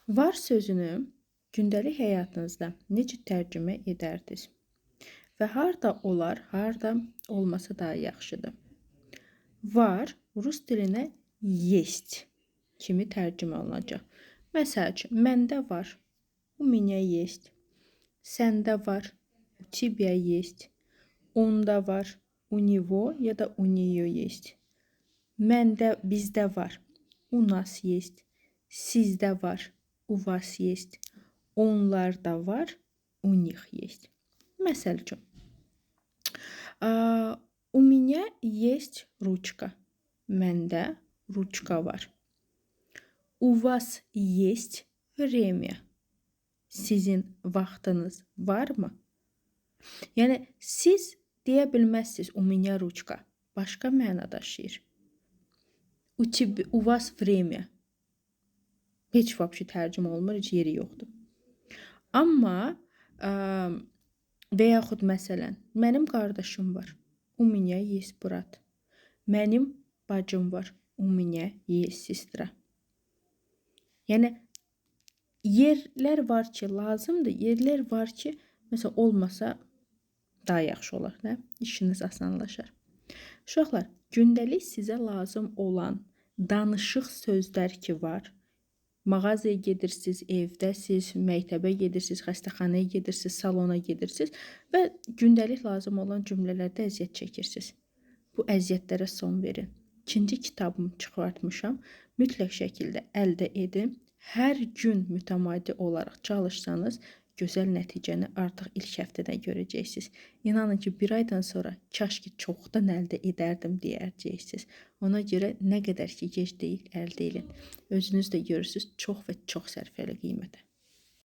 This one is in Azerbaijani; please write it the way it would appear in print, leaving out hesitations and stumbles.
Var sözünü gündəlik həyatınızda necə tərcümə edərdiniz? Və harda olar, harda olmasa daha yaxşıdır. Var rus dilinə есть kimi tərcümə olunacaq. Məsəl üçün, məndə var, у меня есть. Səndə var, у тебя есть. Onda var, у него ya da у нее есть. Məndə, bizdə var, у нас есть. Sizdə var, у вас есть. Onlarda var, у них есть. Məsəl üçün, у меня есть ручка. Məndə ruçka var. У вас есть время. Sizin vaxtınız varmı? Yəni siz deyə bilməzsiniz у меня ручка. Başqa məna daşıyır. У тебя, у вас время. Heç вообще tərcümə olunmur, heç yeri yoxdur. Amma və yaxud məsələn, mənim qardaşım var. У меня есть брат. Mənim bacım var. У меня есть сестра. Yəni yerlər var ki, lazımdır, yerlər var ki, məsələn olmasa daha yaxşı olar, nə? İşiniz asanlaşar. Uşaqlar, gündəlik sizə lazım olan danışıq sözlər ki var. Mağazaya gedirsiniz, evdəsiz, məktəbə gedirsiniz, xəstəxanaya gedirsiniz, salona gedirsiniz və gündəlik lazım olan cümlələrdə əziyyət çəkirsiniz. Bu əziyyətlərə son verin. İkinci kitabımı çıxartmışam. Mütləq şəkildə əldə edin. Hər gün mütəmadi olaraq çalışsanız, gözəl nəticəni artıq ilk həftədən görəcəksiniz. İnanın ki, bir aydan sonra kaş ki çoxdan əldə edərdim deyəcəksiniz. Ona görə nə qədər ki gec deyil, əldə edin. Özünüz də görürsüz, çox və çox sərfəli qiymətə.